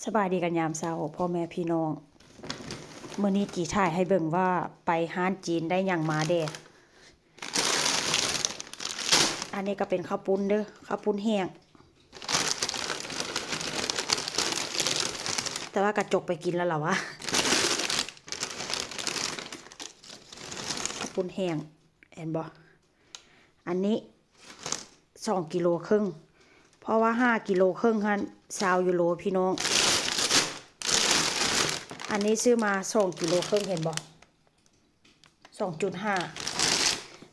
ສະບາຍດີກັນຍາມເຊົ້າ ພໍ່ແມ່ພີ່ນ້ອງ. ມື້ນີ້ຈີຖ່າຍໃຫ້ເບິ່ງວ່າໄປຮ້ານຈີນໄດ້ຫຍັງມາແດ່. ອັນນີ້ກໍເປັນເຂົ້າປຸ້ນເດີ ເຂົ້າປຸ້ນແຫ້ງ ແຕ່ວ່າກະຈົກໄປກິນແລ້ວລະວະ. ເຂົ້າປຸ້ນແຫ້ງ ເຫັນບໍ່? ອັນນີ້ສອງກິໂລເຄິ່ງ ເພາະວ່າຫ້າກິໂລເຄິ່ງຫັ້ນຊາວຢູໂຣພີ່ນ້ອງ. ອັນນີ້ຊື້ມາສອງກິໂລເຄິ່ງ ເຫັນບໍ່? ສອງຈຸດຫ້າ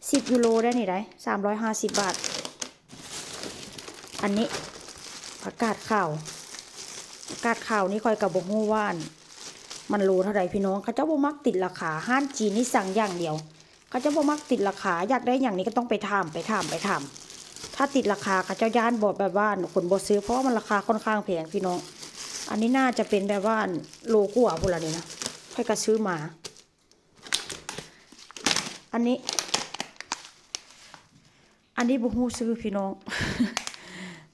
ສິບຢູໂຣໄດ໋ນີ້ໄດ໋ ສາມຮ້ອຍຫ້າສິບບາດ. ອັນນີ້ຜັກກາດຂາວ ຜັກກາດຂາວນີ້ຂ້ອຍກໍບໍ່ຮູ້ວ່າ ອັນ ມັນໂລເທົ່າໃດພີ່ນ້ອງ. ເຂົາເຈົ້າບໍ່ມັກຕິດລາຄາ ຮ້ານຈີນນີ້ສັ່ງຢ່າງດຽວ ເຂົາເຈົ້າບໍ່ມັກຕິດລາຄາ. ຢາກໄດ້ຫຍັງນີ້ກໍຕ້ອງໄປຖາມ ໄປຖາມ ໄປຖາມ. ຖ້າຕິດລາຄາເຂົາເຈົ້າຢ້ານບໍ່ ແບບວ່າ ຄົນບໍ່ຊື້ ເພາະວ່າມັນລາຄາຄ່ອນຂ້າງແພງພີ່ນ້ອງ. ອັນນີ້ໜ້າຈະເປັນແບບວ່າ ໂລກວ່າພຸ້ນລະນີ້ນະ ຂ້ອຍກໍຊື້ມາ. ອັນນີ້ ອັນນີ້ບໍ່ຮູ້ຊື່ພີ່ນ້ອງ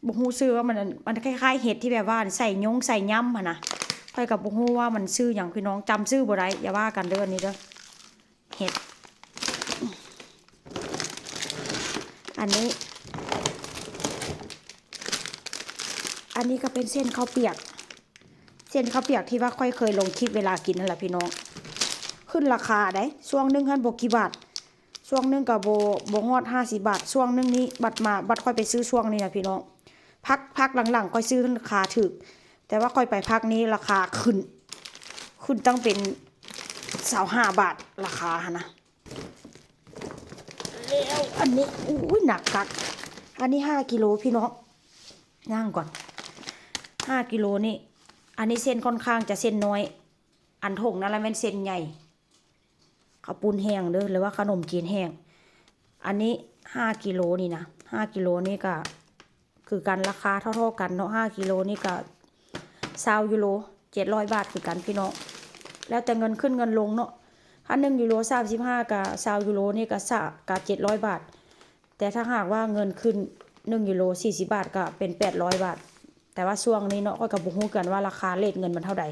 ບໍ່ຮູ້ຊື່ວ່າມັນ ມັນຄ້າຍໆເຫັດທີ່ແບບວ່າໃສ່ຍົງໃສ່ຍຳຫັ້ນນະ. ຂ້ອຍກໍບໍ່ຮູ້ວ່າມັນຊື່ຫຍັງພີ່ນ້ອງ ຈຳຊື່ບໍ່ໄດ້ ຢ່າວ່າກັນເດີ. ອັນນີ້ເດີ ເຫັດ ອັນນີ້ ອັນນີ້ກໍເປັນເສັ້ນເຂົ້າປຽກ ເສັ້ນເຂົ້າປຽກທີ່ວ່າຂ້ອຍເຄີຍລົງຄລິບເວລາກິນຫັ້ນລະພີ່ນ້ອງ. ຂຶ້ນລາຄາໄດ໋ ຊ່ວງໜຶ່ງຫັ້ນບໍ່ກີ່ບາດ ຊ່ວງໜຶ່ງກໍບໍ່ ບໍ່ຮອດຫ້າສິບບາດ. ຊ່ວງໜຶ່ງນີ້ບັດມາ ບັດຂ້ອຍໄປຊື້ຊ່ວງນີ້ນະພີ່ນ້ອງ. ພັກ ພັກຫຼັງໆຂ້ອຍຊື້ຫັ້ນລາຄາຖືກ ແຕ່ວ່າຂ້ອຍໄປພັກນີ້ລາຄາຂຶ້ນ ຂຶ້ນຕັ້ງເປັນຊາວຫ້າບາດ ລາຄາຫັ້ນນະ. ແລ້ວອັນນີ້ ອຸ້ຍ ໜັກຄັກ ອັນນີ້ຫ້າກິໂລພີ່ນ້ອງ. ຍ່າງກ່ອນ ຫ້າກິໂລນີ້. ອັນນີ້ເສັ້ນຂ້ອນຂ້າງຈະເສັ້ນນ້ອຍ ອັນຖົງນັ້ນລະແມ່ນເສັ້ນໃຫຍ່ ເຂົ້າປຸ້ນແຫ້ງເດີ ຫຼືວ່າຂະໜົມຈີນແຫ້ງ. ອັນນີ້ຫ້າກິໂລນີ້ນະ ຫ້າກິໂລນີ້ກະຄືກັນ ລາຄາເທົ່າໆກັນເນາະ. ຫ້າກິໂລນີ້ກະຊາວຢູໂຣ ເຈັດຮ້ອຍບາດຄືກັນພີ່ນ້ອງ. ແລ້ວແຕ່ເງິນຂຶ້ນເງິນລົງເນາະ ຖ້າໜຶ່ງຢູໂຣສາມສິບຫ້າ ກະຊາວຢູໂຣນີ້ກະສະ ກະເຈັດຮ້ອຍບາດ. ແຕ່ຖ້າຫາກວ່າເງິນຂຶ້ນໜຶ່ງຢູໂຣສີ່ສິບບາດ ກໍເປັນແປດຮ້ອຍບາດ. ແຕ່ວ່າຊ່ວງນີ້ເນາະ ຂ້ອຍກໍບໍ່ຮູ້ຄືກັນວ່າລາຄາເຣດເງິນມັນເທົ່າໃດ.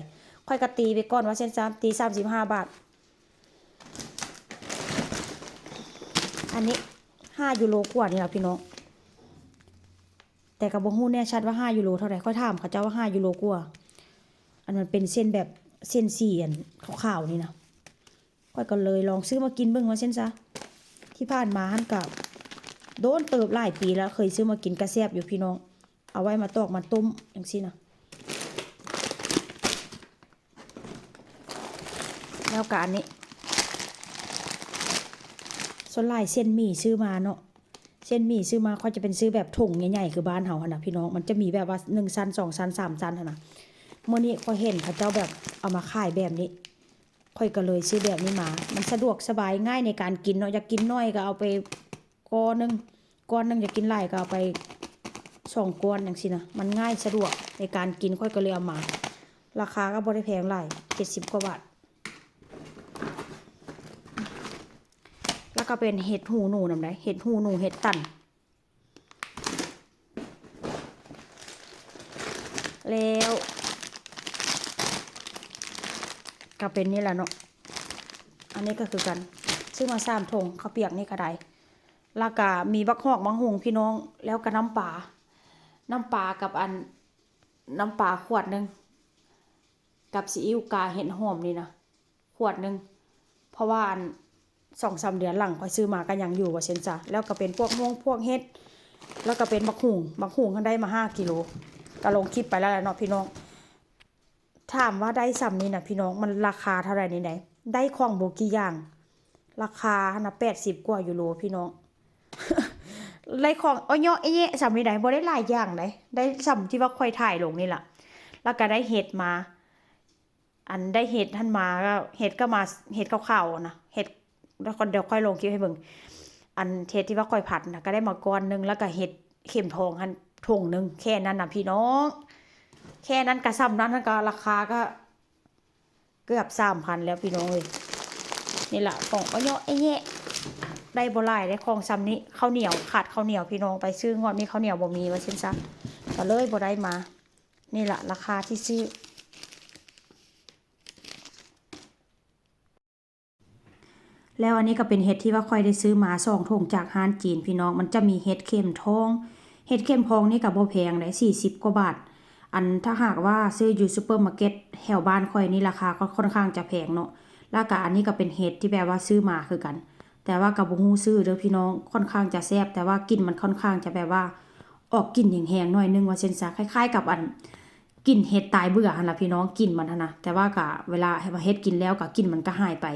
ຂ້ອຍກໍຕີໄປກ່ອນວ່າຊັ້ນຊະ ຕີສາມສິບຫ້າບາດ. ອັນນີ້ຫ້າຢູໂຣກວ່ານີ້ລະພີ່ນ້ອງ ແຕ່ກໍບໍ່ຮູ້ແນ່ຊັດວ່າຫ້າຢູໂຣເທົ່າໃດ. ຂ້ອຍຖາມເຂົາເຈົ້າວ່າຫ້າຢູໂຣກວ່າ. ອັນມັນເປັນເສັ້ນແບບເສັ້ນສີອັນຂາວໆນີ້ນະ. ຂ້ອຍກໍເລີຍລອງຊື້ມາກິນເບິ່ງວ່າຊັ້ນຊະ. ທີ່ຜ່ານມາຫັ້ນກະໂດນເຕີບ ຫຼາຍປີແລ້ວ ເຄີຍຊື້ມາກິນກະແຊບຢູ່ພີ່ນ້ອງ ເອົາໄວ້ມາຕອກມາຕົ້ມຈັ່ງຊີ້ນະ. ແລ້ວກະອັນນີ້ ສ່ວນຫຼາຍເສັ້ນໝີ່ຊື້ມາເນາະ ເສັ້ນໝີ່ຊື້ມາ ຂ້ອຍຈະເປັນຊື້ແບບຖົງໃຫຍ່ໆ ຄືບ້ານເຮົາຫັ້ນນະພີ່ນ້ອງ ມັນຈະມີແບບວ່າໜຶ່ງຊັ້ນ ສອງຊັ້ນ ສາມຊັ້ນຫັ້ນນະ. ມື້ນີ້ຂ້ອຍເຫັນເຂົາເຈົ້າແບບເອົາມາຂາຍແບບນີ້ ຂ້ອຍກໍເລີຍຊື້ແບບນີ້ມາ ມັນສະດວກສະບາຍ ງ່າຍໃນການກິນເນາະ. ຢາກກິນໜ້ອຍກໍເອົາໄປກ້ອນໜຶ່ງ ກ້ອນໜຶ່ງ ຢາກກິນຫຼາຍກໍເອົາໄປສອງກ້ອນຈັ່ງຊີ້ນະ ມັນງ່າຍສະດວກໃນການກິນ ຂ້ອຍກໍເລີຍເອົາມາ. ລາຄາກໍບໍ່ໄດ້ແພງຫຼາຍ ເຈັດສິບກວ່າບາດ. ແລ້ວກໍເປັນເຫັດຫູໜູນຳໃດ໋ ເຫັດຫູໜູ ເຫັດຕັນ. ແລ້ວກໍເປັນນີ້ແຫຼະເນາະ ອັນນີ້ກໍຄືກັນ ຊື້ມາສາມຖົງ ເຂົ້າປຽກນີ້ກໍໄດ້. ແລ້ວກໍມີບັກຫອກບັກຫຸ່ງພີ່ນ້ອງ ແລ້ວກໍນ້ຳປາ ນ້ຳປາກັບອັນ ນ້ຳປາຂວດໜຶ່ງ ກັບຊີອິ້ວກາເຫັດຫອມນີ້ນະ ຂວດໜຶ່ງ ເພາະວ່າອັນ ສອງສາມເດືອນຫຼັງຂ້ອຍຊື້ມາກໍຍັງຢູ່ວ່າຊັ້ນຊະ. ແລ້ວກໍເປັນພວກຫົ່ງພວກເຫັດ ແລ້ວກໍເປັນບັກຫຸ່ງ ບັກຫຸ່ງຫັ້ນໄດ້ມາຫ້າກິໂລ ກໍລົງຄລິບໄປແລ້ວລະເນາະພີ່ນ້ອງ. ຖາມວ່າໄດ້ສ່ຳນີ້ນະພີ່ນ້ອງ ມັນລາຄາເທົ່າໃດນີ້ໃດ໋ ໄດ້ຂອງບໍ່ກີ່ຢ່າງ ລາຄາຫັ້ນນະແປດສິບກວ່າຢູໂຣພີ່ນ້ອງ. ໄດ້ຂອງເອາະເຍາະແອະແຍະສ່ຳນີ້ໃດ໋ ບໍ່ໄດ້ຫຼາຍຢ່າງໃດ໋ ໄດ້ສ່ຳທີ່ວ່າຂ້ອຍຖ່າຍລົງນີ້ລະ. ແລ້ວກໍໄດ້ເຫັດມາ ອັນໄດ້ເຫັດຫັ້ນມາ ກໍເຫັດກໍມາ ເຫັດຂາວໆນະ ເຫັດ ດຽວ ດຽວຂ້ອຍລົງຄລິບໃຫ້ເບິ່ງ. ອັນເຫັດທີ່ວ່າຂ້ອຍຜັດນະ ກໍໄດ້ມາກ້ອນໜຶ່ງ ແລ້ວກໍເຫັດເຂັມທອງຫັ້ນຖົງໜຶ່ງ ແຄ່ນັ້ນນະພີ່ນ້ອງ. ແຄ່ນັ້ນກໍສ່ຳນັ້ນ ຫັ້ນກໍລາຄາກໍເກືອບສາມພັນແລ້ວພີ່ນ້ອງເອີຍ. ນີ້ລະຂອງເອາະເຍາະແອະແຍະ ໄດ້ບໍ່ຫຼາຍໄດ໋ ຂອງສ່ຳນີ້. ເຂົ້າໜຽວ ຂາດເຂົ້າໜຽວພີ່ນ້ອງ ໄປຊື້ງວດນີ້ເຂົ້າໜຽວບໍ່ມີວ່າຊັ້ນຊະ ກໍເລີຍບໍ່ໄດ້ມາ. ນີ້ລະລາຄາທີ່ຊື້ ແລ້ວອັນນີ້ກໍເປັນເຫັດທີ່ວ່າຂ້ອຍໄດ້ຊື້ມາສອງຖົງຈາກຮ້ານຈີນພີ່ນ້ອງ ມັນຈະມີເຫັດເຂັມທອງ ເຫັດເຂັມທອງນີ້ກໍບໍ່ແພງເດ້ ສີ່ສິບກວ່າບາດ. ອັນຖ້າຫາກວ່າຊື້ຢູ່ຊຸບເປີມາເກັດແຖວບ້ານຂ້ອຍນີ້ລາຄາກໍຄ່ອນຂ້າງຈະແພງເນາະ. ແລ້ວກໍອັນນີ້ກໍເປັນເຫັດທີ່ແບບວ່າຊື້ມາຄືກັນ ແຕ່ວ່າກໍບໍ່ຮູ້ຊື່ເດີພີ່ນ້ອງ ຄ່ອນຂ້າງຈະແຊບ ແຕ່ວ່າກິ່ນມັນຄ່ອນຂ້າງຈະແບບວ່າອອກກິ່ນແຮງໆໜ້ອຍໜຶ່ງວ່າຊັ້ນຊະ ຄ້າຍໆກັບອັນ ກິ່ນເຫັດຕາຍເບື່ອຫັ້ນລະພີ່ນ້ອງ ກິ່ນມັນຫັ້ນນະ ແຕ່ວ່າກະເວລາເຮັດກິນແລ້ວກະກິ່ນມັນກະຫາຍໄປ.